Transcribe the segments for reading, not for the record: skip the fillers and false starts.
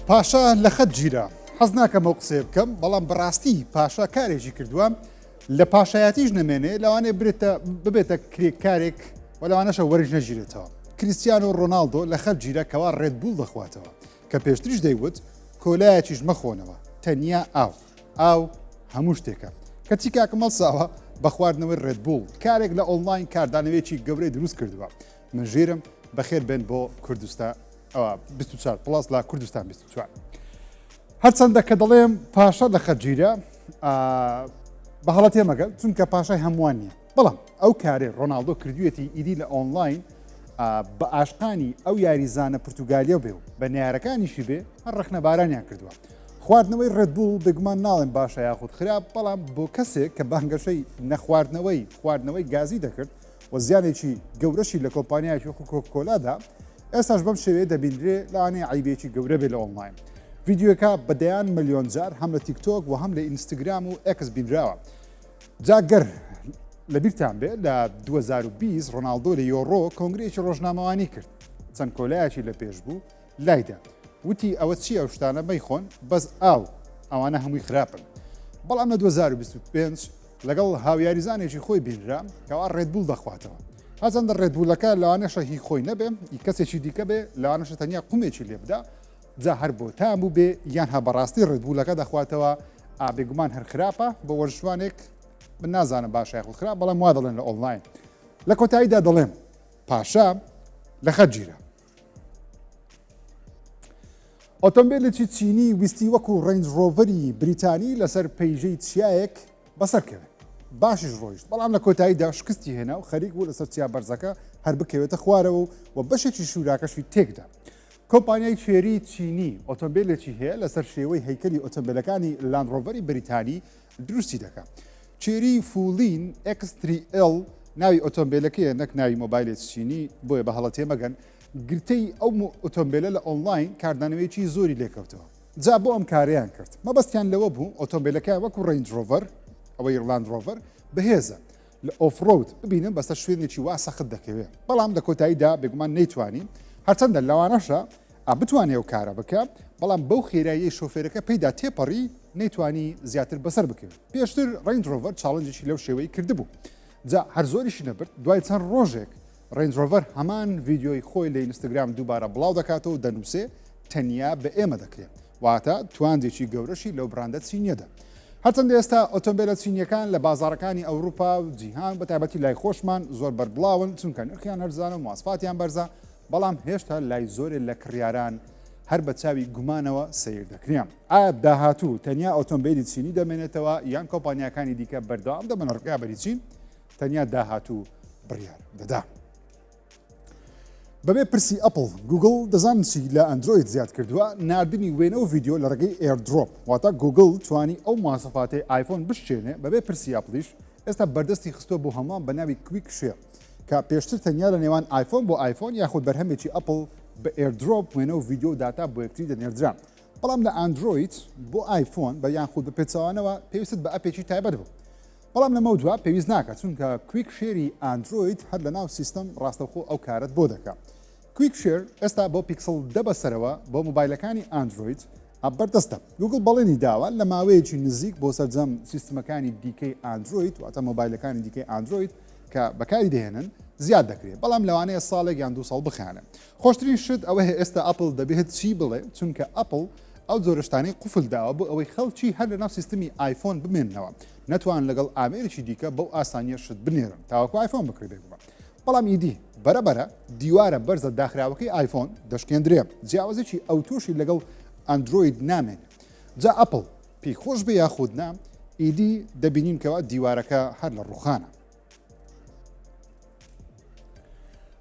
پاشا لە خەت گیرا. حەز ناکەم ئەو قسەیە بکەم، بەڵام بەڕاستی پاشا کارێکی کردووە لە پاشایەتیش نەمێنێ، لەوانەیە برێتە ببێتە کرێکارێک و لەوانەشە وەرش نەگیرێتەوە. کریستیانۆ ڕۆناڵدۆ لە خەت گیرا کەوا ڕێدبوڵ دەخواتەوە، کە پێشتریش دەیوت کۆلایەکیش مەخۆنەوە، تەنیا ئاو. ئاو هەموو شتێکە. کەچی کاکم هەڵساوە بە خواردنەوەی ڕێدبوڵ، کارێک لە ئۆنلاین کاردانەوەیەکی گەورەی دروست کردووە. من ژیرم، بەخێر بێن بۆ کوردستان ئەوە 24 پڵاس لە کوردستان 24. هەرچەندە کە دەڵێم پاشا لە خەجیرە بە هەڵە تێمەگەن چونکە پاشای هەمووان نییە بەڵام ئەو کارێ ڕۆناڵدۆ کردوێتی ئیدی لە ئۆنلاین بە ئاشقانی ئەو یاریزانە پرتوگالیە بێ و بە نارەکانیشی بێ هەر ڕەخنەبارانیان کردووە خواردنەوەی ڕێدبوڵ بێگومان ناڵێن باشە یاخود خراپ بەڵام بۆ کەسێک کە بانگەشەی نەخواردنەوەی خواردنەوەی گازی دەکرد و زیانێکی گەورەشی لە کۆمپانیایەکی وەکو کۆکۆلا دا، ئێستاش بەم شێوەیە دەبینرێ، لەوانەیە عەیبێکی گەورە بێ لە ئۆنلاین. ڤیدیۆکە بە دەیان ملیۆن جار هەم لە تیکتۆک و هەم لە ئینستگرام و ئێکس بینراوە. جا گەر لەبیرتان بێ لە 2020 ڕۆناڵدۆ لە یۆرۆ کۆنگرەیەکی ڕۆژنامەوانی کرد، چەند کۆلایەکی لە پێش بوو، لایدا وتی ئەوە چییە ئەو شتانە مەیخۆن بەس ئاو ئەوانە هەمووی خراپن بەڵام لە 2025 لەگەڵ هاویاریزانێکی خۆی بینرا کەوا ڕێدبول دەخواتەوە هەرچەندە ڕێدبولەکە لەوانەشە هی خۆی نەبێ ئی کەسێکی دیکە بێ لەوانەشە تەنیا قومێکی لێ بدا جا هەر بۆ تام بوو بێ یان هە بەڕاستی ڕێدبولەکە دەخواتەوە ئا بێگومان هەر خراپە بۆ وەرزشوانێک من نازانم باشە یاخود خراپ بەڵام وا دەڵێن لە ئۆنلاین لە کۆتاییدا دەڵێم پاشا لە خەت گیرا. ئۆتۆمبیلێکی چینی ویستی وەکو ڕەینج ڕۆڤەری بریتانی لەسەر پەیژەی چیایەک بەسەرکەوێت باشیش ڕۆیشت بەڵام لە کۆتاییدا شکستی هێنا و خەریک بوو لەسەر چیا بەرزەکە هەر بکەوێتە خوارەوە و بەشێکی شوراکەشی تێکدا. کۆمپانیای چێری چینی ئۆتۆمبیلێکی هەیە لەسەر شێوەی هەیکەلی ئۆتۆمبیلەکانی لاندڕۆڤەری بریتانی دروستی دەکا. چێری فولین X3L ناوی ئۆتۆمبیلەکەیە نەک ناوی مۆبایلێکی چینی بۆیە بە هەڵە تێمەگەن گرتەی ئەو ئۆتۆمبیلە لە ئۆنلاین کاردانەوەیەکی زۆری لێکەوتەوە جا بۆ ئەم کارەیان کرد مەبەستیان لەوە بوو ئۆتۆمبیلەکەیان وەکو ڕەینج ڕۆڤەر ئەوەی لاند ڕۆڤەر بەهێزە لە off-road ببینم بەسەر شوێنێکی وا سەخت دەکەوێ بەڵام لە کۆتاییدا بێگومان نەیتوانی هەرچەندە لەوانەشە بتوانێ ئەو کارە بکە بەڵام بەو خێراییەی شۆفێرەکە پێیدا تێپەڕی نەیتوانی زیاتر بەسەر بکەوێت پێشتر ڕەینج ڕۆڤەر challenge ێکی لەو شێوەی کردبوو جا هەر زۆریشی نەبرد دوای چەند ڕۆژێک ڕەینج ڕۆڤەر هەمان ڤیدیۆی خۆی لە ئینستاگرام دووبارە بڵاو دەکاتەوە و دەنووسێ تەنیا بە ئێمە دەکرێت واتە تواندێکی گەورەشی لەو براندە چینیەدا. هەرچەندە ئێستا ئۆتۆمبیلە چینیەکان لە بازاڕەکانی ئەوروپا و جیهان بە تایبەتی لای خۆشمان زۆر بەربڵاون چونکە نرخیان هەرزانە و مواسفاتیان بەرزە بەڵام هێشتا لای زۆرێ لە کڕیاران هەر بە چاوی گومانەوە سەیر دەکرێن. ئایا داهاتوو تەنیا ئۆتۆمبیلی چینی دەمێنێتەوە یان کۆمپانیاکانی دیکە بەردەوام دەبن ڕکابەری چین؟ تەنیا داهاتوو بڕیار دەدا. بەبێ پرسی ئەپڵ، گوگڵ دەزانن چی لە ئەندرۆید زیاد کردووە، ناردنی وێنە و ڤیدیۆ لە ڕێگەی ئێردرۆپ، واتە گوگڵ توانی ئەو مواسەفاتەی ئایفۆن بشکێنێ بەبێ پرسی ئەپڵیش، ئێستا بەردەستی خستووە بۆ هەمووان بە ناوی Quick Share کە پێشتر تەنیا لە نێوان ئایفۆن بۆ ئایفۆن یاخود بەرهەمێکی ئەپڵ بە ئێردرۆپ وێنە و ڤیدیۆ و داتا بۆ یەکتری دەنێردرا بەڵام لە ئەندرۆید بۆ ئایفۆن بە یان خود بە پێچەوانەوە پێویستت بە ئەپێکی تایبەت بوو. بەڵام لەمەودوا پێویست ناکات چونکە Quick Share ی ئاندرۆید هەر لەناو سیستەم ڕاستەوخۆ ئەو کارەت بۆ دەکا. Quick Share ئێستا بۆ پیکسڵ دە بەسەرەوە بۆ مۆبایلەکانی ئاندرۆید بەردەستە. گوگڵ بەڵێنی داوە لە ماوەیەکی نزیک بۆ سەرجەم سیستمەکانی دیکەی ئاندرۆید واتە مۆبایلەکانی دیکەی ئاندرۆید کە بەکاری دەهێنن زیاد دەکرێت بەڵام لەوانەیە ساڵێک یان دوو ساڵ بخایەنێت. خۆشترین شت ئەوەیە ئێستا ئەپڵ دەبێت چی بڵێ چونکە ئەپڵ ئەو جۆرە شتانەی قوفل داوە بۆ ئەوەی خەڵکی هەر لەناو سیستمی ئایفۆن بمێننەوە نەتوان لەگەڵ ئامێرێکی دیکە بەو ئاسانیە شت بنێرن تاوەکو ئایفۆن بکڕی بێگومان بەڵام ئیدی بەرە بەرە دیوارە بەرزە داخراوەکەی ئایفۆن دەشکێندرێ جیاوازێکی ئەوتۆشی لەگەڵ ئەندرۆید نامێنێ جا ئەپڵ پێی خۆش بێ یاخود نا ئیدی دەبینین کەوا دیوارەکە هەر لە ڕوخانە.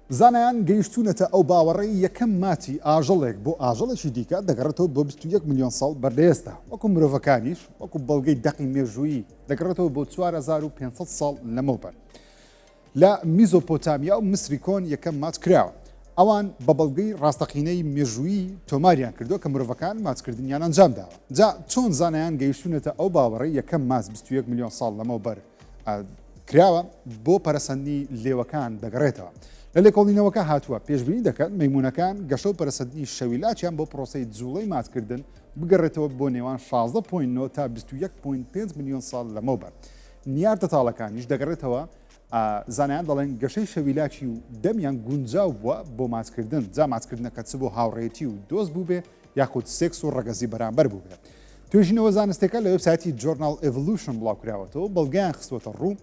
زانایان گەیشتوونەتە ئەو باوەڕەی یەکەم ماچی ئاژەڵێک بۆ ئاژەڵێکی دیکە دەگەڕێتەوە بۆ 21 ملیۆن ساڵ بەر لە ئێستا، وەکو مرۆڤەکانیش وەکو بەڵگەی دەقی مێژوویی دەگەڕێتەوە بۆ 4500 ساڵ لەمەوبەر. لە میزۆپۆتامیا و میسری کۆن یەکەم ماچ کراوە. ئەوان بە بەڵگەی ڕاستەقینەی مێژوویی تۆماریان کردووە کە مرۆڤەکان ماچکردنیان ئەنجام داوە. جا چۆن زانایان گەیشتوونەتە ئەو باوەڕەی یەکەم ماچ 21 ملیۆن ساڵ لەمەوبەر؟ کراوە بۆ پەرەسەندنی لێوەکان دەگەڕێتەوە. لە لێکۆڵینەوەکە هاتووە، پێشبینی دەکەن مەیموونەکان گەشە و پەرەسەندنی شەویلاکیان بۆ پرۆسەی جووڵەی ماچکردن بگەڕێتەوە بۆ نێوان 16.9 تا 21.5 ملیۆن ساڵ لەمەوبەر. نیاردەتاڵەکانیش دەگەڕێتەوە زانایان دەڵێن گەشەی شەویلاکی و دەمیان گونجاو بووە بۆ ماچکردن، جا ماچکردنەکە چ بۆ هاوڕێیەتی و دۆست بووبێ یاخود سێکس و ڕەگەزی بەرامبەر بووبێ. توێژینەوە زانستیەکە لە وێبسایتی Journal Evolution بڵاوکراوەتەوە بەڵگەیان خستووەتە ڕوو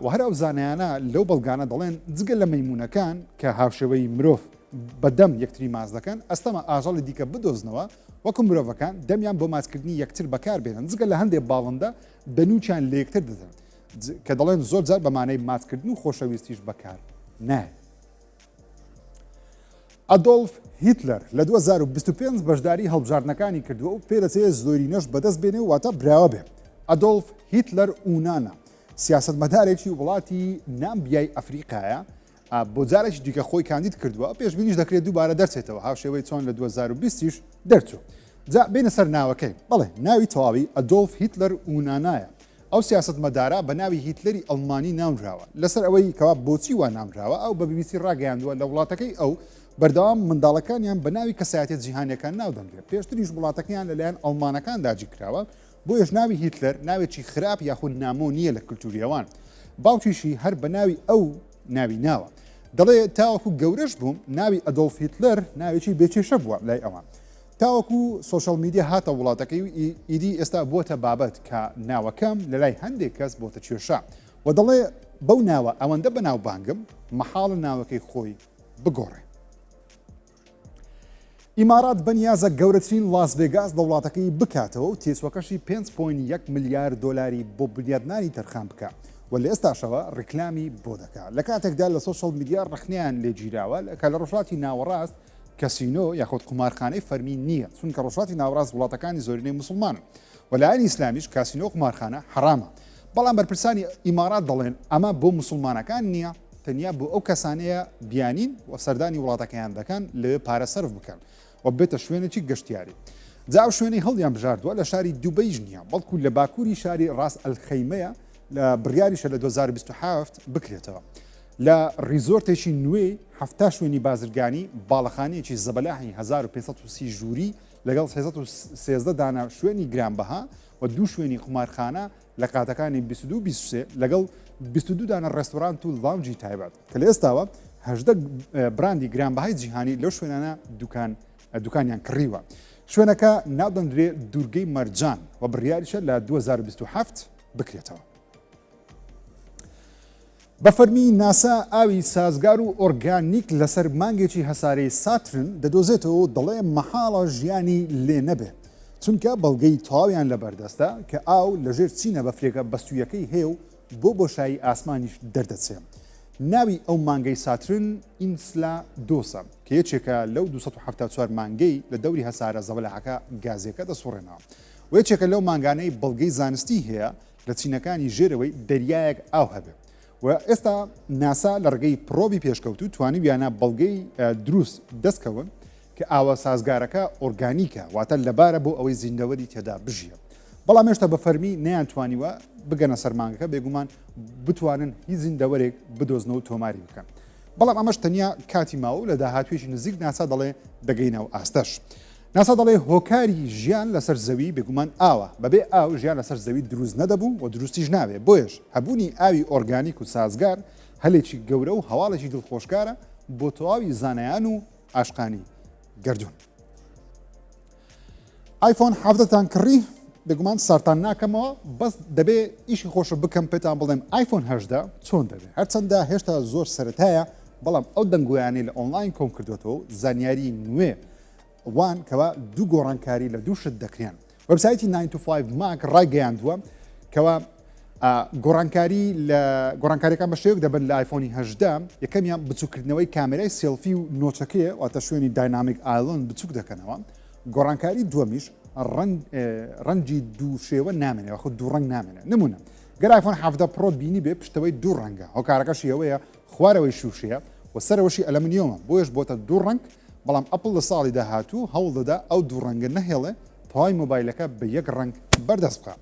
و هەر ئەو زانایانە لەو بەڵگانە دەڵێن جگە لە مەیمونەکان کە هاوشێوەی مرۆڤ بە دەم یەکتری ماچ دەکەن ئەستەمە ئاژەڵی دیکە بدۆزنەوە وەکو مرۆڤەکان دەمیان بۆ ماچکردنی یەکتر بەکاربێنن جگە لە هەندێک باڵندە دەنووکیان لە یەکتر دەدەن کە دەڵێن زۆر جار بە مانای ماچکردن و خۆشەویستیش بەکار نایەت. ئەدۆڵف هیتلەر لە 2025 بەشداری هەڵبژاردنەکانی کردووە و پێدەچێت زۆرینەش بەدەست بێنێ و واتە براوە بێ. ئەدۆڵف هیتلەر ئونانا سیاسەتمەدارێکی وڵاتی نامبیای ئەفریقایە بۆ جارێکی دیکە خۆی کاندید کردووە پێشبینیش دەکرێت دووبارە دەرچێتەوە هاوشێوەی چۆن لە 2020یش دەرچوو. جا بێنە سەر ناوەکەی بەڵێ ناوی تەواوی ئەدۆڵف هیتلەر ئونانایە ئەو سیاسەتمەدارە بە ناوی هیتلەری ئەڵمانی ناونراوە. لەسەر ئەوەی کەوا بۆچی وا ناونراوە، ئەو بە بیبیسی ڕاگەیاندووە لە وڵاتەکەی ئەو بەردەوام منداڵەکانیان بە ناوی کەسایەتیە جیهانیەکان ناودەنرێت. پێشتریش وڵاتەکەیان لەلایەن ئەڵمانەکان داگیرکراوە، بۆیەش ناوی هیتلەر ناوێکی خراپ یاخود نامۆ نییە لە کلتوری ئەوان. باوکیشی هەر بە ناوی ئەو ناوی ناوە. دەڵێ تاوەکو گەورەش بووم ناوی ئەدۆڵف هیتلەر ناوێکی بێ کێشە بووە لای ئەوان. تاوەکو سۆشیال میدیا هاتە وڵاتەکەی و ئیدی ئێستا بووەتە بابەت کە ناوەکەم لەلای هەندێک کەس بۆتە کێشە و دەڵێ بەو ناوە ئەوەندە بەناوبانگم مەحاڵە ناوەکەی خۆی بگۆڕێ. ئیمارات بەنیازە گەورەترین لاس ڤێگاس لە وڵاتەکەی بکاتەوە و تێچووەکەشی 5.1 ملیار دۆلاری بۆ بنیادنانی تەرخان بکا و لە ئێستاشەوە ڕیکلامی بۆ دەکا لە کاتێکدا لە سۆشیال میدیا ڕەخنەیان لێگیراوە کە لە ڕۆژهەڵاتی ناوەڕاست کەسینۆ یاخود قومارخانەی فەرمی نییە، چونکە ڕۆژهەڵاتی ناوەڕاست وڵاتەکانی زۆرینەی موسڵمانن و لایەنی ئیسلامیش کاسینۆ و قومارخانە حەرامە، بەڵام بەرپرسانی ئیمارات دەڵێن ئەمە بۆ موسڵمانەکان نییە، تەنیا بۆ ئەو کەسانەیە بیانین و سەردانی وڵاتەکەیان دەکەن لەوێ پارە سەرف بکەن و ببێتە شوێنێکی گەشتیاری. جا ئەو شوێنەی هەڵیان بژاردووە لە شاری دوبەیش نییە، بەڵکو لە باکووری شاری ڕاس ئەلخەیمەیە، لە بڕیاریشە لە 2027 بکرێتەوە. لە ڕیزۆرتێکی نوێی 70 شوێنی بازرگانی، باڵەخانەیەکی زەبەلاحی 1530 ژووری لەگەڵ 313 دانە شوێنی گرانبەها و دوو شوێنی قومارخانە لە قاتەکانی 22 و 23 لەگەڵ 22 دانە ڕێستۆرانت و لاونجی تایبەت کە لە ئێستاوە 18 براندی گرانبەهای جیهانی لەو شوێنانە دوکان دوکانیان کڕیوە. شوێنەکە ناودەنرێ دوورگەی مەرجان و بڕیاریشە لە 2027 بکرێتەوە. بە فەرمی ناسا ئاوی سازگار و ئۆرگانیک لەسەر مانگێکی هەسارەی ساترن دەدۆزێتەوە و دەڵێ مەحاڵە ژیانی لێ نەبێ چونکە بەڵگەی تەواویان لەبەردەستە کە ئاو لەژێر چینە بەفرێکە بەستوویەکەی هەیە و بۆ بۆشایی ئاسمانیش دەردەچێ. ناوی ئەو مانگەی ساترن ئینسلادۆسە کە یەکێکە لەو 274 مانگەی لە دەوری هەسارە زەبەلاحەکە گازیەکە دەسوڕێنەوە و یەکێکە لەو مانگانەی بەڵگەی زانستی هەیە لە چینەکانی ژێرەوەی دەریایەک ئاو هەبێ و ئێستا ناسا لە ڕێگەی پرۆبی پێشکەوتوو توانیویانە بەڵگەی دروست دەستکەون کە ئاوە سازگارەکە ئۆرگانیکە واتە لەبارە بۆ ئەوەی زیندەوەری تێدا بژیە بەڵام هێشتا بە فەرمی نەیانتوانیوە بگەنە سەر مانگەکە بێگومان بتوانن هیچ زیندەوەرێک بدۆزنەوە و تۆماری بکەن بەڵام ئەمەش تەنیا کاتی ماوە و لە داهاتوویەکی نزیک ناسا دەڵێ دەگەینەوە ئاستەش. ناسا دەڵێ هۆکاری ژیان لەسەر زەوی بێگومان ئاوە، بەبێ ئاو ژیان لەسەر زەوی دروست نەدەبوو و دروستیش نابێ، بۆیەش هەبوونی ئاوی ئۆرگانیک و سازگار هەلێکی گەورە و هەواڵێکی دڵخۆشکارە بۆ تەواوی زانایان و عاشقانی گەردوون. ئایفۆن حەڤدەتان کڕی بێگومان سارتان ناکەمەوە بەس دەبێ ئیشی خۆشە بکەم پێتان بڵێم ئایفۆن هەژدە چۆن دەبێ هەرچەندە هێشتا زۆر سەرەتایە بەڵام ئەو دەنگۆیانەی لە ئۆنلاین کۆم کردوێتەوە زانیاری نوێ وان کەوا دوو گۆڕانکاری لە دوو شت دەکرێن وەبسایتی 9 to 5 ماک ڕایگەیاندووە کەوا گۆڕانکاری لە گۆڕانکاریەکان بە شێوەیەک دەبن لە ئایفۆنی هەژدە یەکەمیان بچووکردنەوەی کامێرای سێڵفی و notch ەکەیە واتە شوێنی Dynamic Island بچووک دەکەنەوە گۆڕانکاری دووەمیش ڕەنگی دوو شێوە نامێنێ خود دوو ڕەنگ نامێنێ نمونە گەر ئایفۆن حەڤدە پرۆ بینی بێ پشتەوەی دوو ڕەنگە هۆکارەکەشی ئەوەیە خوارەوەی شوشەیە و سەرەوەشی ئەلەمنیۆمە بۆیەش بۆتە دوو ڕەنگ بەڵام ئەپڵ لە ساڵی داهاتوو هەوڵ دەدا ئەو دوو ڕەنگە نەهێڵێ تەواوی مۆبایلەکە بە یەک ڕەنگ بەردەست بخا.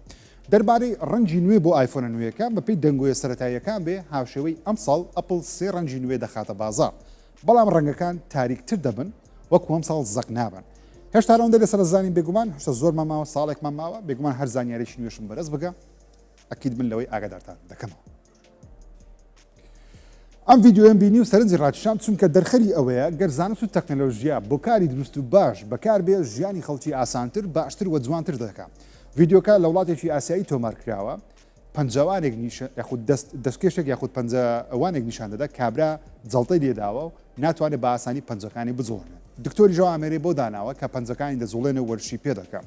دەربارەی ڕەنگی نوێ بۆ ئایفۆنە نوێیەکە، بەپێی دەنگۆیە سەرەتاییەکان بێ، هاوشێوەی ئەمساڵ ئەپڵ سێ ڕەنگی نوێ دەخاتە بازاڕ، بەڵام ڕەنگەکان تاریکتر دەبن، وەکو ئەمساڵ زەق نابن. هێشتا ئەوەندە لەسەر زانین بێگومان هێشتا زۆرمان ماوە، ساڵێکمان ماوە، بێگومان هەر زانیاریی نوێشم بەرز بگا ئەکید من لەوەی ئاگادارتان دەکەمەوە. ئەم ڤیدیۆیەم بینی و سەرنجی ڕاکیشام چونکە دەرخەری ئەوەیە گەر زانست و تەکنەلۆژیا بۆ کاری دروست و باش بەکار بێ ژیانی خەڵکی ئاسانتر باشتر وە جوانتر دەکا ڤیدیۆکە لە وڵاتێکی ئاسیایی تۆمار کراوە پەنجەوانێک نیشە یاخود دەست دەستکێشێک یاخود پەنجەوانێک نیشان دەدا کابرا جەڵتەی لێداوە و ناتوانێت بە ئاسانی پەنجەکانی بجوڵێنێت دکتۆری ژەو ئامێرەی بۆ داناوە کە پەنجەکانی دەجوڵێنێ و وەرزشی پێ دەکا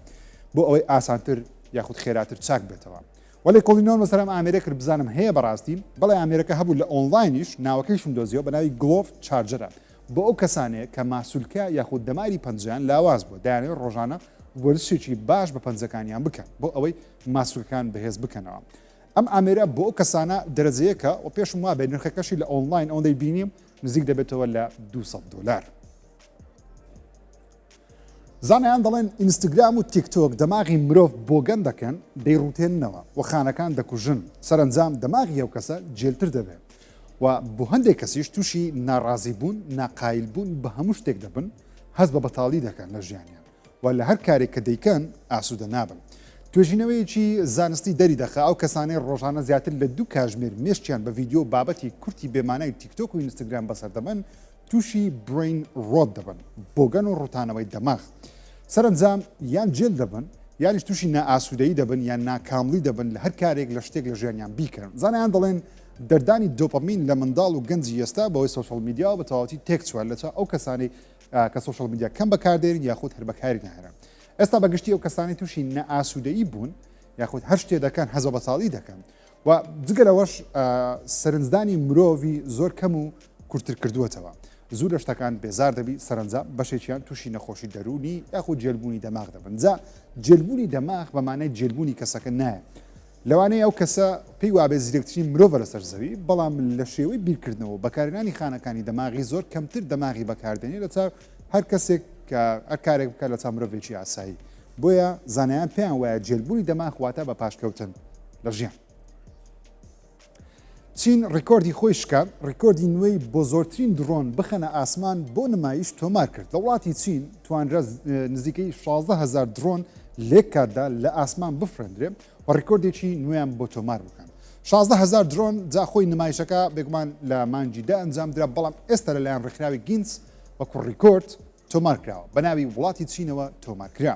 بۆ ئەوەی ئاسانتر یاخود خێراتر چاک بێتەوە. وە لێکۆڵینەوەم لەسەر ئەم ئامێرە کرد بزانم هەیە بەڕاستی، بەڵێ ئامێرەکە هەبوو لە ئۆنڵاینیش ناوەکەیشم دۆزیەوە بەناوی Glove Charger ە بۆ ئەو کەسانەیە کە ماسولکە یاخود دەماری پەنجەیان لاواز بووە دەیانەوێت ڕۆژانە وەرزشێکی باش بە پەنجەکانیان بکەن بۆ ئەوەی ماسولکەکان بەهێز بکەنەوە ئەم ئامێرە بۆ ئەو کەسانە دەرەجەیەکە و پێشم وابێ نرخەکەشی لە ئۆنڵاین ئەوەندەی بینیم نزیک دەبێتەوە لە 200 دۆلار. زانایان دەڵێن ئینستگرام و تیکتۆک دەماغی مرۆڤ بۆگەن دەکەن، دەیڕوتێننەوە و خانەکان دەکوژن، سەرەنجام دەماغی ئەو کەسە جێلتر دەبێت و بۆ هەندێک کەسیش تووشی ناڕازیبوون، ناقایلبوون بە هەموو شتێک دەبن، هەست بە بەتاڵی دەکەن لە ژیانیان و لە هەر کارێک کە دەیکەن ئاسوودە نابن. توێژینەوەیەکی زانستی دەریدەخا ئەو کەسانەی ڕۆژانە زیاتر لە دوو کاژمێر مێشکیان بە ڤیدیۆ و بابەتی کورتی بێمانای تیکتۆک و ئینستگرام بەسەر دەبەن، تووشی brain rot دەبن، بۆگەن و ڕوتانەوەی دەماغ. سەرەنجام یان جێل دەبن، یانیش تووشی نائاسوودەیی دەبن یان ناکامڵی دەبن لە هەر کارێک لە شتێک لە ژیانیان بیکەن. زانایان دەڵێن دەردانی دۆپامین لە منداڵ و گەنجی ئێستا بەهۆی سۆشیال میدیاوە بە تەواوەتی تێکچووە لەچاو ئەو کەسانەی کە سۆشیال میدیا کەم بەکاردێنن یاخود هەر بەکاری ناهێنن. ئێستا بە گشتی ئەو کەسانەی تووشی نائاسوودەیی بوون یاخود هەر شتێ دەکەن هەست بە بەتاڵی دەکەن و جگە لەوەش سەرنجدانی مرۆڤی زۆر کەم و کورتتر کردووەتەوە. زوو لە شتەکان بێزار دەبی، سەرەنجام بەشێکیان تووشی نەخۆشی دەروونی یاخود جێلبوونی دەماغ دەبن. جا جێلبوونی دەماغ بە مانای جێلبوونی کەسەکە نایە. لەوانەیە ئەو کەسە پێی وابێ زیرەکترین مرۆڤە لەسەر زەوی، بەڵام لە شێوەی بیرکردنەوە و بەکارهێنانی خانەکانی دەماغی زۆر کەمتر دەماغی بەکاردێنێ لە چاو هەر کەسێک کە هەر کارێک بکات لە چاو مرۆڤێکی ئاسایی. بۆیە زانایان پێیان وایە جێلبوونی دەماغ واتە بە پاشکەوتن لە ژیان. چین ڕیکۆردی خۆی شکاند، ڕیکۆردی نوێی بۆ زۆرترین درۆن بخەنە ئاسمان بۆ نمایش تۆمار کرد. لە وڵاتی چین توانرا نزیکەی 16 هەزار درۆن لەیەک کاتدا لە ئاسمان بفڕێندرێ و ڕیکۆردێکی نوێیان بۆ تۆمار بکەن. 16 هەزار درۆن جا خۆی نمایشەکە بێگومان لە مانگی دە ئەنجامدرا، بەڵام ئێستا لەلایەن ڕێکخراوی گینس وەکو ڕیکۆرد تۆمارکراوە بە ناوی وڵاتی چینەوە تۆمارکرا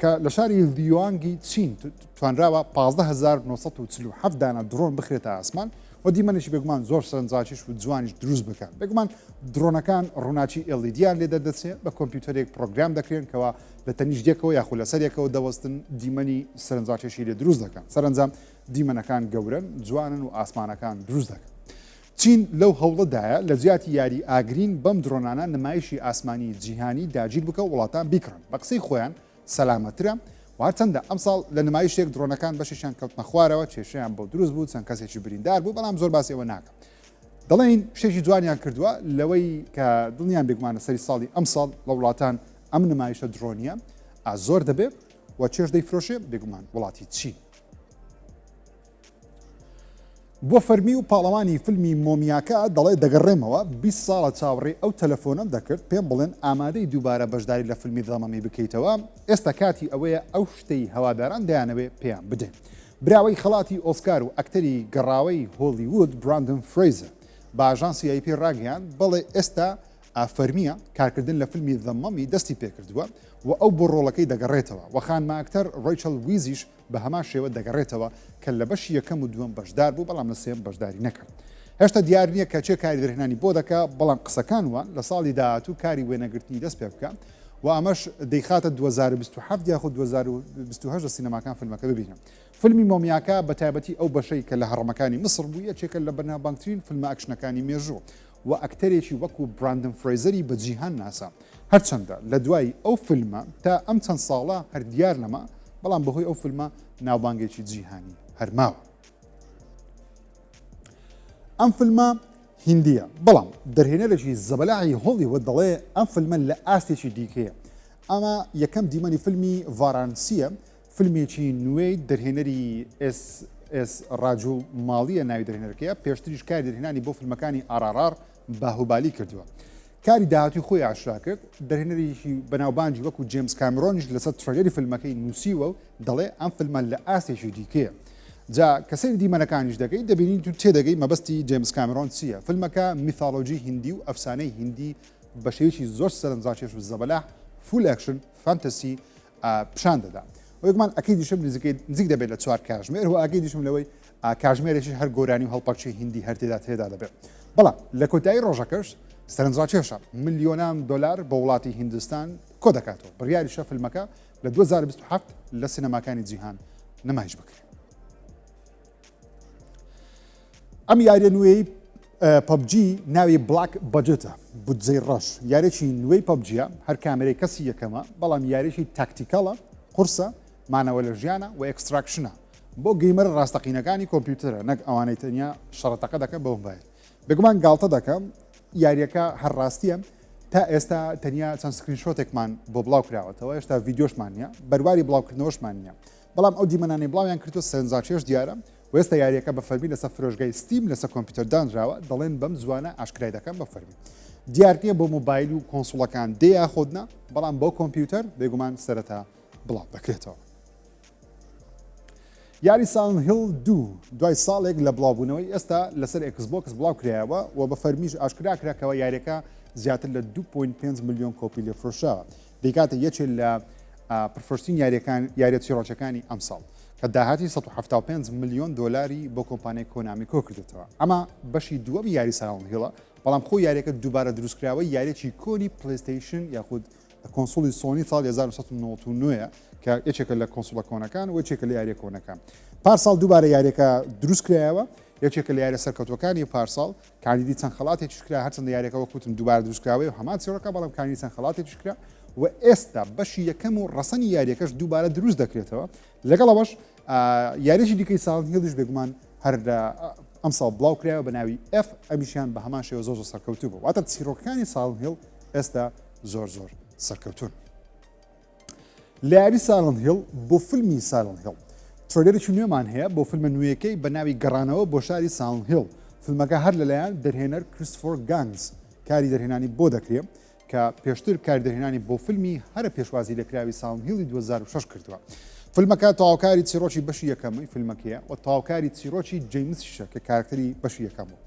کە لە شاری لیوانگی چین توانراوە 15947 دانە درۆن بخرێتە ئاسمان و دیمەنێکی بێگومان زۆر سەرنجڕاکێش و جوانیش دروست بکات. بێگومان درۆنەکان ڕووناکی LED یان لێ دەردەچێت، بە کۆمپیوتەرێک پرۆگرام دەکرێن کەوا لە تەنیشت یەکەوە یاخود لەسەر یەکەوە دەوەستن دیمەنی سەرنجڕاکێشی لێ دروست دەکەن. سەرەنجام دیمەنەکان گەورەن، جوانن و ئاسمانەکان دروست دەکەن. چین لەو هەوڵەدایە لە جیاتی یاری ئاگرین بەم درۆنانە نمایشی ئاسمانی جیهانی داگیر بکە و وڵاتان بیکڕن، بە قسەی خۆیان سەلامەترە و هەرچەندە ئەمساڵ لە نمایشێک درۆنەکان بەشێکیان کەوتنە خوارەوە کێشەیان بۆ دروست بوو چەند کەسێکی بریندار بوو بەڵام زۆر باسی ئەوە ناکەم دەڵێن شتێکی جوانیان کردووە لەوەی کە دڵنیان بێگومانە سەری ساڵی ئەمساڵ لە وڵاتان ئەم نمایشە درۆنیە زۆر دەبێ و چێژ دەیفرۆشێ بێگومان وڵاتی چین. بۆ فەرمی و پاڵەوانی فیلمی مۆمیاکە دەڵێ دەگەڕێمەوە، 20 ساڵە چاوەڕێی ئەو تەلەفۆنەم دەکرد پێم بڵێن ئامادەی دووبارە بەشداری لە فیلمی The Mummy بکەیتەوە، ئێستا کاتی ئەوەیە ئەو شتەی هەواداران دەیانەوێ پێیان بدەین. براوەی خەڵاتی ئۆسکار و ئەکتەری گەڕاوەی هۆلیوود براندن فرەیزەر بە ئاژانسی ئەی پی ڕاگەیاند، بەڵێ ئێستا فەرمییە، کارکردن لە فیلمی The Mummy دەستی پێکردووە و ئەو بۆ ڕۆڵەکەی دەگەڕێتەوە و خانمە ئەکتەر ڕەیچڵ ویزیش بە هەمان شێوە دەگەڕێتەوە کە لە بەشی یەکەم و دووەم بەشدار بوو بەڵام لە سێیەم بەشداری نەکرد. هێشتا دیار نییە کە کێ کاری دەرهێنانی بۆ دەکا بەڵام قسەکان وان لە ساڵی داهاتوو کاری وێنەگرتنی دەست پێ بکا و ئەمەش دەیخاتە 2027 یاخود 2028 لە سینەماکان فیلمەکە ببینن. فیلمی مۆمیاکە بە تایبەتی ئەو بەشەی کە لە هەڕەمەکانی میسڕ بوو یەکێکە لە بەناوبانگترین فیلمە ئەکشنەکانی مێژوو و ئەکتەرێکی وەکو براندن فرەیزەری بە جیهان ناسا. هەرچەندە لە دوای ئەو فیلمە تا ئەم چەند ساڵە هەر دیار نەما، بەڵام بەهۆی ئەو فیلمە ناوبانگێکی جیهانی هەر ماوە. ئەم فیلمە هیندییە، بەڵام دەرهێنەرێکی زەبەلاحی هۆڵیوود دەڵێ ئەم فیلمە لە ئاستێکی دیکەیە. ئەمە یەکەم دیمەنی فیلمی ڤارانسییە. فیلمێکی نوێی دەرهێنەری ئێس ئێس ڕاجو ماڵیە ناوی دەرهێنەرەکەیە، پێشتریش کاری دەرهێنانی بۆ فیلمەکانی ئاڕاڕاڕ باهوبالی کردووە. کاری داهاتووی خۆی ئاشکرا کرد، دەرهێنەرێکی بەناوبانگی وەکو جێمس کامرۆنیش لەسەر trailer ی فیلمەکەی نووسیوە و دەڵێ ئەم فیلمە لە ئاستێکی دیکەیە. جا کە سەیری دیمەنەکانیش دەکەی دەبینیت و تێدەگەی مەبەستی جێمس کامرۆن چییە. فیلمەکە mythology هیندی و ئەفسانەی هیندی بە شێوەیەکی زۆر سەرنجڕاکێش و زەبەلاح full action fantasy پیشان دەدا. بێگومان ئەکیدیشم نزیکەی نزیک دەبێت لە چوار کاژمێر و ئاگەیدیشم لەوەی کاژمێرێکی هەر گۆرانی و هەڵپەرچی هیندی هەر تێدا تێدا دەبێت. بەڵام لە کۆتایی ڕۆژەکەش سەرنجڕاکێشە ملیۆنان دۆلار بۆ وڵاتی هیندستان کۆ دەکاتەوە. بڕیاریشە فیلمەکە لە 2027 لە سینەماکانی جیهان نمایش بکرێت. ئەم یاریە نوێی PUBG ناوی Black Budget ە، بودجەی ڕەش، یاریی نوێی PUBG یە، هەر کامێرەی کەسی یەکەمە، بەڵام یاریی tactical ە، قورسە، مانەوە لە ژیانە و extraction ە، بۆ gamer ە ڕاستەقینەکانی کۆمپیوتەرە نەک ئەوانەی تەنیا شەڕە تەقە دەکەن بە مۆبایل. بێگومان گاڵتە دەکەم، یاریەکە هەر ڕاستیە، تا ئێستا تەنیا چەند screenshot ێکمان بۆ بڵاو کراوەتەوە، هێشتا ڤیدیۆشمان نییە، بەرواری بڵاوکردنەوەشمان نییە، بەڵام ئەو دیمەنانەی بڵاویان کردووە سەرنجڕاکێش دیارە و ئێستا یارییەکە بە فەرمی لەسەر فرۆشگای Steam لەسەر کۆمپیوتەر دانراوە، دەڵێن بەم زووانە ئاشکرای دەکەن بە فەرمی. دیار نییە بۆ مۆبایل و console ەکان دێ یاخود نا، بەڵام بۆ کۆمپیوتەر بێگومان سەرەتا بڵاو دەکرێتەوە. یاری Silent Hill دوو دوای ساڵێک لە بڵاوبوونەوەی ئێستا لەسەر Xbox بڵاوکرایەوە و بە فەرمیش ئاشکرا کرا کەوا یاریەکە زیاتر لە 2.5 ملیۆن کۆپی لێفرۆشراوە. دەیکاتە یەکێ لە پرفرۆشترین یاریەکان یاریە چیڕۆکەکانی ئەمساڵ کە داهاتی 175 ملیۆن دۆلاری بۆ کۆمپانیای Konami کۆکردێتەوە. ئەمە بەشی دووەمی یاری Silent Hill ە، بەڵام خۆ یاریەکە دووبارە دروستکراوەی یاریەکی کۆنی PlayStation یاخود console ی Sony ساڵی 1999 کە یەکێکە لە console ە کۆنەکان و یەکێکە لە یاریە کۆنەکان. پارساڵ دووبارە یاریەکە دروستکرایەوە، یەکێکە لە یاریە سەرکەوتوەکانی پارساڵ، کاندیدی چەند خەڵاتێکیش کرا، هەرچەندە یاریەکە وەک وتم دووبارە دروستکراوەیە و هەمان چیڕۆکە، بەڵام کاندیدی چەند خەڵاتێکیش کرا و ئێستا بەشی یەکەم و ڕەسەنی یاریەکەش دووبارە دروست دەکرێتەوە. لەگەڵ ئەوەش یاریی دیکەی Silent Hill یش بێگومان هەر لە ئەمساڵ بڵاو کرایەوە بە ناوی F، ئەمیشیان بە هەمان شێوە زۆر زۆر سەرکەوتوو بوو. واتە چیڕۆکەکانی Silent Hill ئێستا زۆر زۆر سەرکەوتوون. لە یاری Silent Hill بۆ فیلمی Silent Hill trailer ێکی نوێمان هەیە بۆ فیلمە نوێیەکەی بە ناوی گەڕانەوە بۆ شاری Silent Hill. فیلمەکە هەر لەلایەن دەرهێنەر کریستفۆر گانگز کاری دەرهێنانی بۆ دەکرێ کە پێشتر کاری دەرهێنانی بۆ فیلمی هەرە پێشوازی لێکراوی Silent Hill ی 2006 کردووە. فیلمەکە تەواوکاری چیڕۆکی بەشی یەکەمی فیلمەکەیە و تەواوکاری چیڕۆکی جەیمسیشە کە کارکتەری بەشی یەکەم بوو.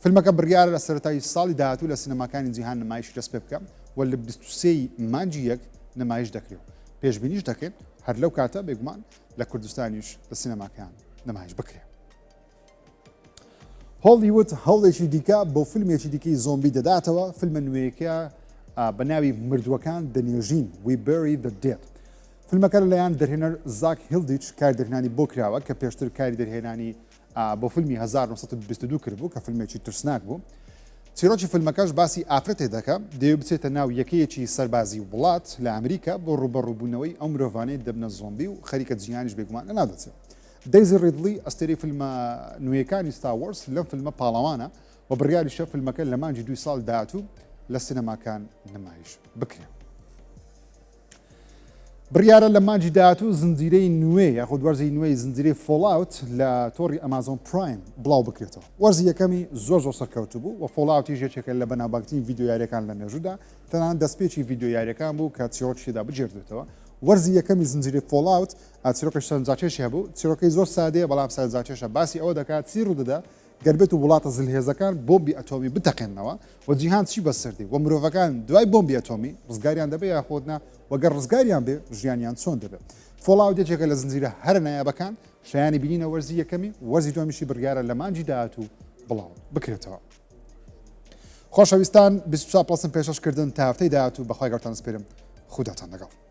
فیلمەکە بڕیارە لە سەرەتای ساڵی داهاتوو لە سینەماکانی جیهان نمایشی دەست پێ بکە و لە 23 ی مانگی یەک نمایش دەکرێ و پێشبینیش دەکرێت هەر لەو کاتە بێگومان لە کوردستانیش لە سینەماکان نمایش بکرێ. هۆڵیوود هەوڵێکی دیکە بۆ فیلمێکی دیکەی زۆمبی دەداتەوە، فیلمە نوێیەکە بە ناوی مردووەکان دەنێژین We Bury the Dead. فیلمەکە لەلایەن دەرهێنەر زاک هیلدیچ کاری دەرهێنانی بۆ کراوە کە پێشتر کاری دەرهێنانی بۆ فیلمی 1922 کردبوو کە فیلمێکی ترسناک بوو. چیرۆکی فیلمەکەش باسی ئافرەتێ دەکا دەیەوێت بچێتە ناو یەکەیەکی سەربازی وڵات لە ئەمریکا بۆ ڕووبەڕووبوونەوەی ئەو مرۆڤانەی دەبنە زۆمبی و خەریکە جیهانیش بێگومان لەناو دەچێت. دەیزی ڕیدلی ئەستێرەی فیلمە نوێیەکانی Star Wars لەم فیلمە پاڵەوانە و بڕیاریشە فیلمەکە لە مانگی دووی ساڵ داهاتوو لە سینەماکان نمایش بکرێت. بڕیارە لە مانگی داهاتوو زنجیرەی نوێ یاخود وەرزی نوێی زنجیرەی Fallout لە تۆڕی Amazon Prime بڵاو بکرێتەوە. وەرزی یەکەمی زۆر زۆر سەرکەوتوو بوو و Fallout یش یەکێکە لە بەناوبانگترین ڤیدیۆ یاریەکان لە مێژوودا، تەنانەت دەستپێکی ڤیدیۆ یاریەکان بوو کە چیڕۆکی تێدا بگێڕدرێتەوە. وەرزی یەکەمی زنجیرەی Fallout چیرۆکێکی سەرنجڕاکێشی هەبوو، چیرۆکەی زۆر سادەیە بەڵام سەرنجڕاکێشە، باسی ئەوە دەکات چی ڕوودەدا گەر بێت و وڵاتە زلهێزەکان بۆمبی ئەتۆمی بتەقێننەوە و جیهان چی بەسەر دێ و مرۆڤەکان دوای بۆمبی ئەتۆمی ڕزگاریان دەبێ یاخود نا و گەر ڕزگاریان بێ ژیانیان چۆن دەبێ. Fallout یەکێکە لە زنجیرە هەرە نایابەکان، شایانی بینینە وەرزی یەکەمی، وەرزی دووەمیشی بڕیارە لە مانگی داهاتوو بڵاو بکرێتەوە. خۆشەویستان 24 Plus م پێشەش کردن تا هەفتەی داهاتوو بەخوای گەورەتان سپێرم خوداتان لەگەڵ.